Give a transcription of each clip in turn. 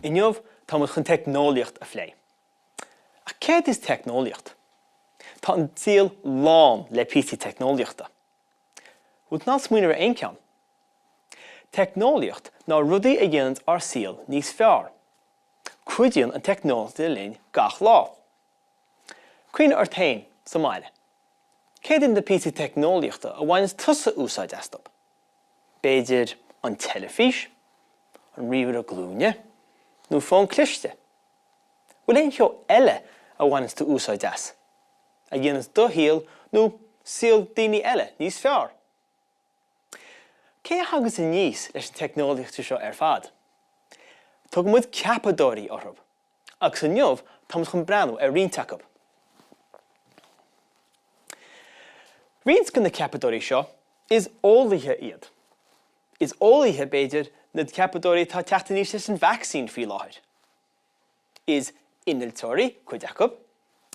Inniu tá muid chun teicneolaíocht a phlé. Ach céard is teicneolaíocht? Tá an saol lán le píosaí teicneolaíochta. Bhfuil tú in ann smaoineamh ar aon cheann? Teicneolaíocht ná rudaí a dhéananns ár saol níos fearr. Cuidíonn an teicneolaíocht linn gach lá. Cuimhnigh ort féin sa mbaile. Céard iad na píosaí teicneolaíochta a bhaineanns tusa úsáid astu? B'fhéidir an teilifís, an ríomhaire glúine, nó fón cliste? Bhfuil aon cheo eile a bhaineanns tú úsáid as, a dhéananns do shaol nó saol daoine eile níos fearr? Cé a thaganns aníos leis na teicneolaíochtaí seo ar fad? Tugann muid ceapadóirí orthu. Agus inniu tá muid chun breathnú ar roinnt acu. Roinnt de na ceapadóirí seo, is eolaithe iad. Is eolaithe, b'fhéidir, na ceapadóirí atá ag teacht aníos leis an vacsaín faoi láthair. Is innealtóirí cuid acu.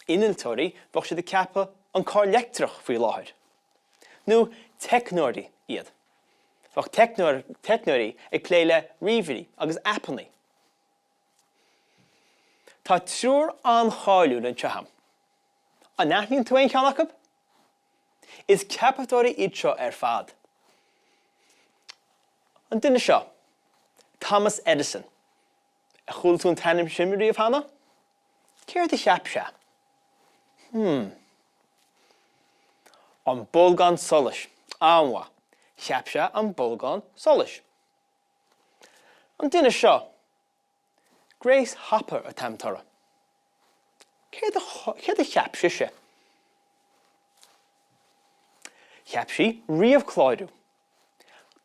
Innealtóirí, bheadh siad ag ceapadh an carr leictreach faoi láthair. Nó teicneoirí iad. Bheadh teicneoirí ag plé le ríomhairí agus aipeanna. Tá triúr an-cháiliúil anseo a'm. An aithníonn tú aon cheann acu? Is ceapadóirí iad seo ar fad. An duine seo, Thomas Edison. Ar chuala tú an t-ainm sin riamh cheana? Céard a cheap sé? Hmm. An bolgán solais. An-mhaith. Cheap sé an bolgán solais. An duine seo, Grace Hopper an t-ainm atá uirthi. Céard a, céard a cheap sise? Cheap sí ríomhchlárú.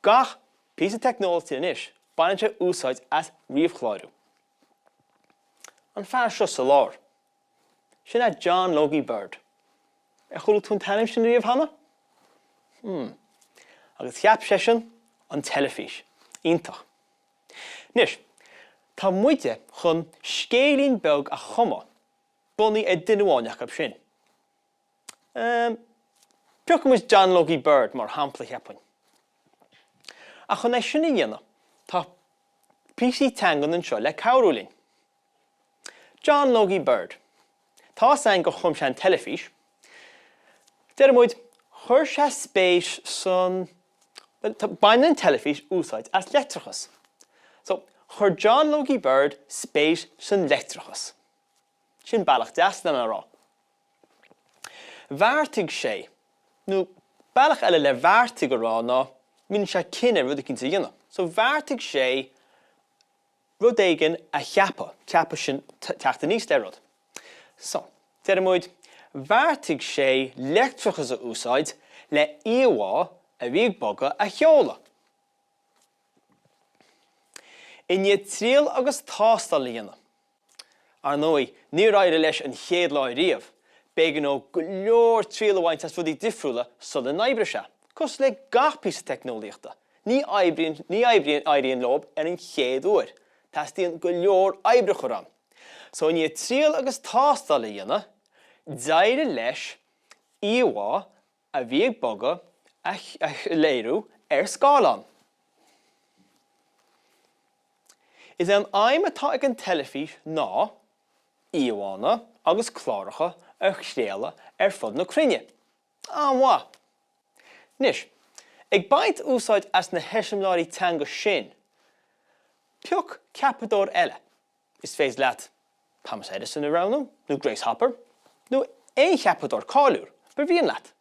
Gach píosa teicneolaíochta anois, baineann sé úsáid as ríomhchlárú. An fear seo sa lár, sin é John Logie Bird. Ar chuala tú an t-ainm sin riamh cheana? Hmm. Agus cheap seisean an teilifís. Iontach. Anois, tá muide chun scéilín beag a chumadh bunaithe ar duine amháin acu sin. Ehm, piocfaidh muid John Logie Bird mar shampla, cheapfainn. Ach chun é sin a dhéanamh, tá píosaí teangan anseo le cabhrú linn. John Logie Bird. Tá 'fhios a'inn gur chum sé an teilifís. Deir muid, chuir sé spéis san, bhuel, baineann an teilifís úsáid as leictreachas. So, chuir John Logie Bird spéis san leictreachas. Sin bealach deas lena rá. Bheartaigh sé, nó bealach eile le bheartaigh a rá ná, rinne sé cinneadh rud eicínt a dhéanamh. So, bheartaigh sé rud éigin a cheapadh, ceapadh sin teacht aníos le rud. So, deir muid, bheartaigh sé leictreachas a úsáid le íomhá a bhí ag bogadh a sheoladh. I ndiaidh triail agus tástáil a dhéanamh. Ar ndóigh, níor éirigh leis an chéad lá riamh, b'éigean dó go leor triail a bhaint as rudaí difriúla sula n-oibrigh sé. Cosúil le gach píosa teicneolaíochta, ní oibríonn, ní oibríonn, éiríonn leo ar an chéad uair. Teastaíonn go leor oibre a chur ann. So i ndiaidh triail agus tástáil a dhéanamh, d'éirigh leis íomhá a bhí ag bogadh a léiriú ar scáileán. Is é an aidhm atá ag an teilifís ná íomhánna agus cláracha a chraoladh ar fud na cruinne. An-mhaith! Anois, ag baint úsáid as na heiseamláirí teanga sin, pioc ceapadóir eile. Is féidir leat Thomas Edison a roghnú, nó Grace Hopper, nó aon cheapadóir cáiliúil ba mhian leat.